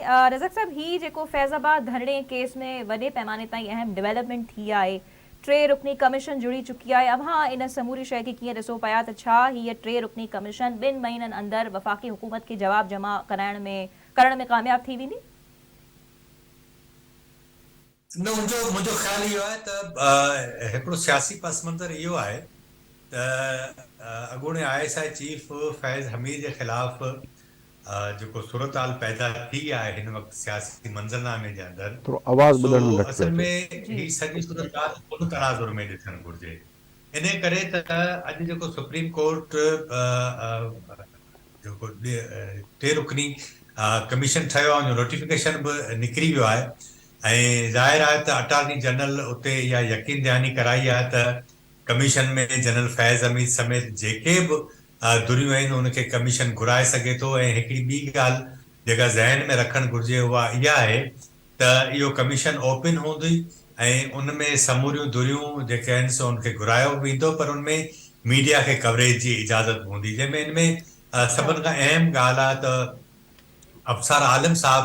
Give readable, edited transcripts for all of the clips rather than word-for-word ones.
رزاق صاحب هي جيڪو فيض آباد ڌرڻي ڪيس ۾ وڏي پئماني تائين اهم ڊولپمينٽ ٿي آهي، ٽي رڪني ڪميشن جڙي چڪي آهي، اوهان ان سموري شيء کي ڪيئن ڏسو پيا ته ڇا هيء ٽي رڪني ڪميشن ٻن مهينن اندر وفاقي حڪومت کي جواب جمع ڪرائڻ ۾ ڪرڻ ۾ ڪامياب ٿي ويندي؟ نه منهنجو منهنجو خيال اهو آهي ته هڪڙو سياسي پس منظر اهو آهي ته اڳوڻي I S I chief Faiz Hameed جي خلاف جيڪو صورتحال پيدا ٿي آهي هن وقت سياسي منظرنامي جي اندر ٿورو آواز سو ٻڌڻ ۾ گهٽ پيو اصل اچي. ۾ هي سڄي صورتحال ان تناظر ۾ ڏسڻ گهرجي انهي ڪري ته اڄ جيڪو سپريم ڪورٽ جيڪو ٽي رڪني ڪميشن ٺهيو آهي ان جو نوٽيفڪيشن به نڪري ويو آهي ۽ ظاهر آهي ته اٽارني جنرل اتي اها يقين دهاني ڪرائي آهي ته ڪميشن ۾ جنرل فيض حميد سميت جيڪي به ڌريون آهن ان کي ڪميشن گهرائي سگهي ٿو ۽ هڪڙي ٻي ڳالهه جيڪا ذهن ۾ رکڻ گهرجي اها اها آهي ته اهو ڪميشن اوپن هوندي ۽ ان ۾ سموريون ڌريون جيڪي آهن سو ان کي گهرايو به ويندو پر ان ۾ ميڊيا کي ڪوريج جي اجازت به هوندي جنهن ۾ ان ۾ سڀن کان اهم ڳالهه آهي ته ابصار عالم صاحب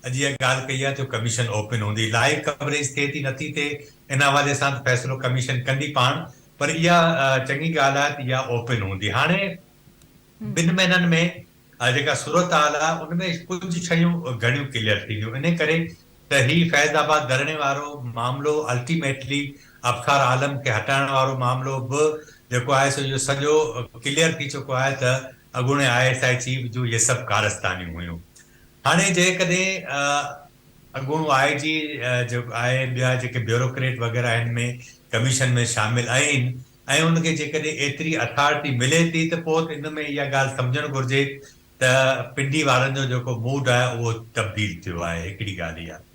اڄ اها ڳالهه ڪئي آهي ته ڪميشن اوپن هوندي، لائيو ڪوريج ٿئي ٿي نٿي ٿئي ان حوالي سان ته فيصلو ڪميشن ڪندي پاڻ پر اها چڱي ڳالهه آهي ته اها اوپن هوندي. هاڻي ٻن مهينن ۾ جيڪا صورتحال آهي ان ۾ ڪجهه شيون گهڻيون ڪليئر ٿينديون انهي ڪري ته هي فيض آباد ڌرڻي وارو معاملو الٽيميٽلي ابصار عالم کي هٽائڻ وارو معاملو به جيڪو آهي سو اهو سڄو ڪليئر ٿي چڪو آهي ته اڳوڻي I S I chief جون اهي سڀ ڪارستانيون هيون. هاڻي جيڪڏهن اڳوڻو آء جي جيڪو آهي ٻيا جيڪي بيوروڪريٽ وغيره هن ۾ ڪميشن ۾ شامل آهن ۽ ان کي جيڪڏهن ايتري اٿارٽي ملي ٿي ته پوء ته ان ۾ اها ڳالهه سمجهڻ گهرجي ته پنڊي وارن جو جيڪو موڊ آهي اهو تبديل ٿيو آهي هڪڙي ڳالهه اها.